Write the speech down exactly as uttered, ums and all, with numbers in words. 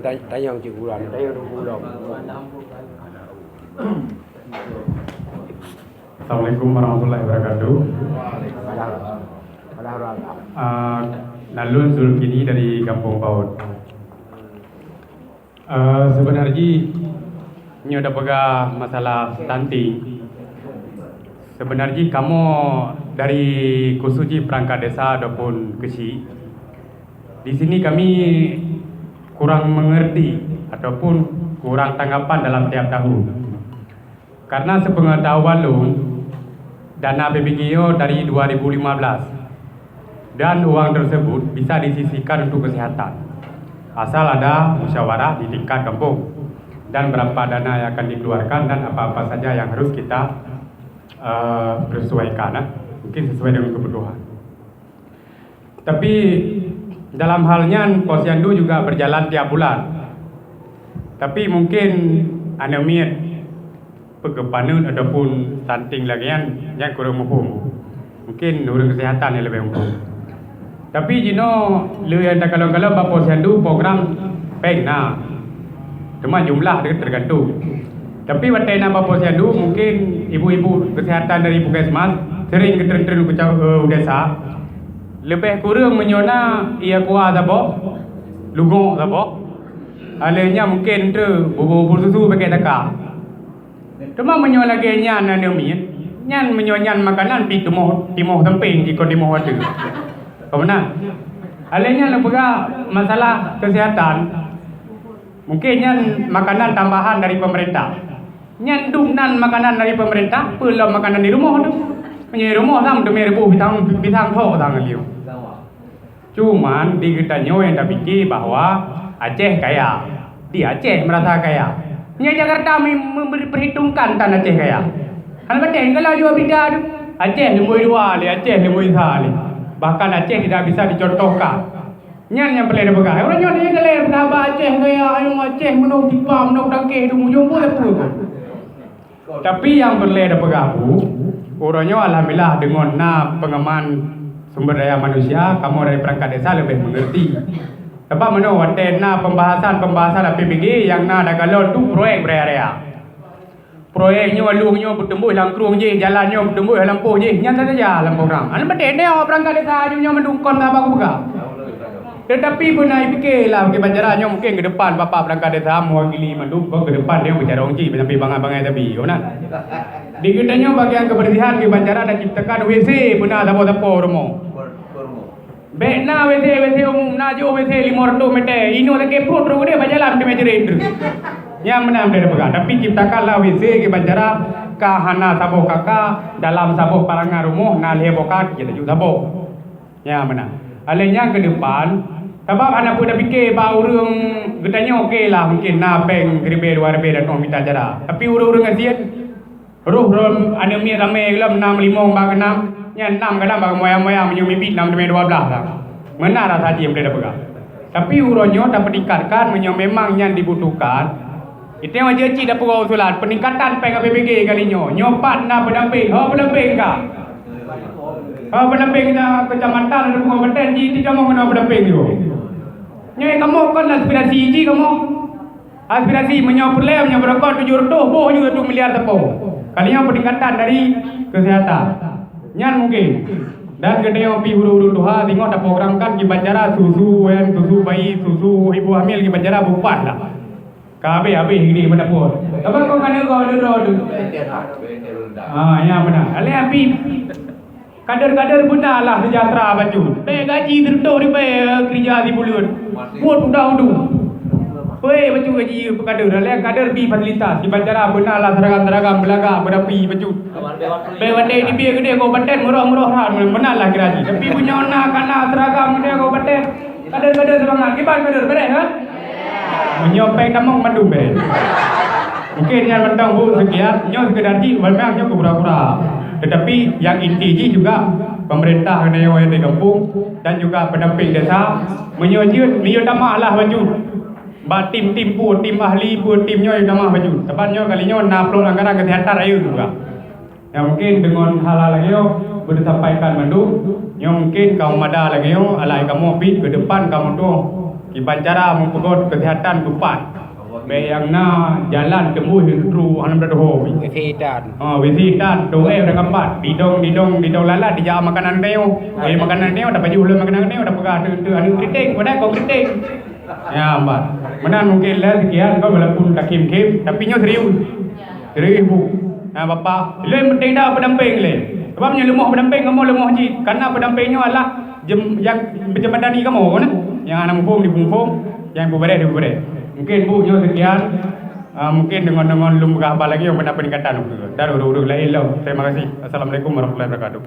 Tanyong cit gula, tanyong dulu gula. Assalamualaikum warahmatullahi wabarakatuh. Ah, nan lôn Zulkini dari Kampung Paut. Ah, sebenarnya nyoe tapeugah masalah stunting. Sebenarnya kamoe dari khusus jih perangkat desa ataupun keuchik, di sini kami kurang mengerti ataupun kurang tanggapan dalam tiap tahun. Karena sepengetahuan lôn, dana P B G nyoe dari dua ribu lima belas dan uang tersebut bisa disisihkan untuk kesehatan. Asal ada musyawarah di tingkat kampung dan berapa dana yang akan dikeluarkan dan apa-apa saja yang harus kita, eh, persesuaikan, eh. Mungkin sesuai dengan kebutuhan. Tapi dalam hal nyan, posyandu juga berjalan tiap bulan. Tapi mungkin aneuk miet peue keu paneuk ataupun stunting lagèe nyan, nyan kurang muphom. Mungkin ureueng kesehatan nyang leubeh muphom. Tapi jinoe lé nyang takalon-kalon bak posyandu program pèng na. Teuma jumlah ter-, tergantung. Tapi watèe na bak posyandu, mungkin ibu-ibu kesehatan dari puskesmas sering geutreun-treun u ca-, u desa. Leubeh kureueng meunyoe na ie kuah saboh, lugok saboh. Alèh nyan mungkin treuk bubur-bubur susu pakèk taka. Teuma meunyoe lagèe nyan aneuk miet, nyan meunyoe nyan makanan pih timoh, timoh sampéng jikon timoh ateueh. Ka meunan? Alèh nyan lôn peugah masalah kesehatan, mungkin nyan makanan tambahan dari pemerintah. Nyan dum nan makanan dari pemerintah, peue lom makanan di rumoh tu. Meunyoe di rumoh sang teumé reubôh pisang, pisang tho sang liu. Cuman di geutanyoe nyang tapike bahwa Aceh kaya. Di Aceh merasa kaya. Nyoe Jakarta me-, me-, memperhitungkan tan Aceh kaya. Hana patéh kalau jua bida tu. Aceh lumbôi dua lé, Aceh lumbôi sa lé. Bahkan Aceh tidak bisa dicontohkan. Nyan nyang peureulèe tapeugah. Ureueng nyoe nyang peureulèe tapeugah Aceh kaya, ayong Aceh meunoh tipa, meunoh tangkéh, di ujong pun leupah. Tapi nyang peureulèe tapeugah, Bu, uroe nyoe alhamdulillah deungon na pengembangan sumber daya manusia, kamoe dari perangkat desa leubeh mengerti. Sebab meunoe watèe na pembahasan-pembahasan A P B G nyang na takalon tu proyek beuraya-raya. Proyek nyoe, lueng nyoe beuteumbôh lam krueng jih, jalan nyoe beuteumbôh lam lampôh jih, nyan saja lam program. Hana patéh nyoe perangkat desa nyoe mandum kon haba kupeugah. Tetapi beuna pike lah, bagi bancara nyoe mungkin ke depan Bapak perangkat desa mewakili mandum, kon ke depan dia bercarong cit sampai bangai-bangai tapi, kon na. Di geutanyoe bagian kebersihan di bancara dah ciptakan W C beuna sapo-sapo rumoh. Bèk na W C, W C umum, na jih W C lima ratus meter. Inoe sakét pruet rôh geude bak jalan teumé jeuet. Nyan meunan bèk tapeugah. Tapi ciptakanlah W C di bancara ka hana saboh kaka dalam saboh parangan rumoh na lhèe boh kaki laju saboh. Nyan meunan. Alèh nyan keu depan, sabab hana peue tapike bak ureueng geutanyoe, oke lah, mungkin na pèng siribèe dua ribèe dan mita cara. Tapi ureueng-ureueng gasien, roh rom aneuk miet ramè lom, nam limong bak keunan, nyan nam kadang bak moyang-moyang meunyoe mibiet nam teumé dua blah lah. Meunan rasa jih meunan tapeugah. Tapi uroe nyoe tapeuningkatkan meunyoe memang nyan dibutuhkan, Itong jeuet cit tapeugah usulan peningkatan pèng A P B G kali nyoe. Nyoe pat na pendamping, ho pendamping ka? Ho pendamping na kecamatan ataupun kabupaten jih, ti kamoe keunoe pendamping nyoe. Nyoe kamoe kon aspirasi jih kamoe. Aspirasi meunyoe peureulèe, meunyoe beurokon tujoh reutôh, boh ju satu miliar sapo. Kali nyoe peningkatan dari kesehatan. Nyan mungkin. Dan geutanyoe pih ureueng-ureueng tuha singoh taprogramkan kiban cara susu wèn, susu bayi, susu ibu hamil kiban cara bupat lah. Ka habéh-habéh gini beuna pun. Tapi kau kana kau ada dua tu. Ah, ya benar. Alèh api. Kader-kader beuna lah sejahtera bacut. Bèk gaji sireutoh ribèe, eh, kerja di buleuen. Buet udah udu. Weh, bacut gaji kader. Alèh kader bi fasilitas. Kiban cara beuna lah seragam-seragam belagak berapi bacut. Bèk watèe di biaya gede kabupaten murah-murah ran. Beuna lah gaji. Tapi punya na kana seragam gede kabupaten. Kader-kader semangat. Kiban kader beres, ha? Meunyoe pèng tamong mandum bèe. Mungkin nyan mantong, Bu, sekian. Nyoe sekedar jih, memang nyoe kura-kura. Tetapi yang inti jih juga pemerintah keuneuk yang di kampung dan juga pendamping desa. Meunyoe jeuet, meunyoe tamah lah bacut. Bak tim-tim pun, tim ahli pun, tim nyoe tamah bacut. Sebab nyoe kali nyoe na plot anggaran kesehatan rayeuk juga. Nyang mungkin deungon hal-hal lagèe nyoe beuteusampaikan mandum. Nyoe mungkin ka meumada lagèe nyoe, alah kamoe pih keu depan kamoe tuh Kiban cara meupeugöt keusihatan beupat. Bèk nyang na jalan teumbôh tru hana meudadôh. Wifi tan. Ha, wifi tan, toilet dan keempat. Didong, didong, didong lalat dijak makanan nyoe. Eh, makanan nyoe, dapat jauh lé makanan nyoe, dapat peugah tu, tu anu keriting, padahal kau keriting. Ya, Mbak. Meunan mungkin lah sekian kau walaupun tak kim-kim, tapi nyoe serius. Seribu. Nah, Bapak, lé penting dah pendamping lé. Sebab nyoe leumoh pendamping kamoe leumoh jih. Karena pendamping nyoe adalah jem, yang menjembatani kamoe kan. Yang anak mumpung di mumpung, yang ibu beres di beres. Mungkin Bu nyoe sekian. Ah, mungkin dengan dengan lum berapa lagi yang pernah peningkatan. Dan urut-urut lain lah. Terima kasih. Assalamualaikum warahmatullahi wabarakatuh.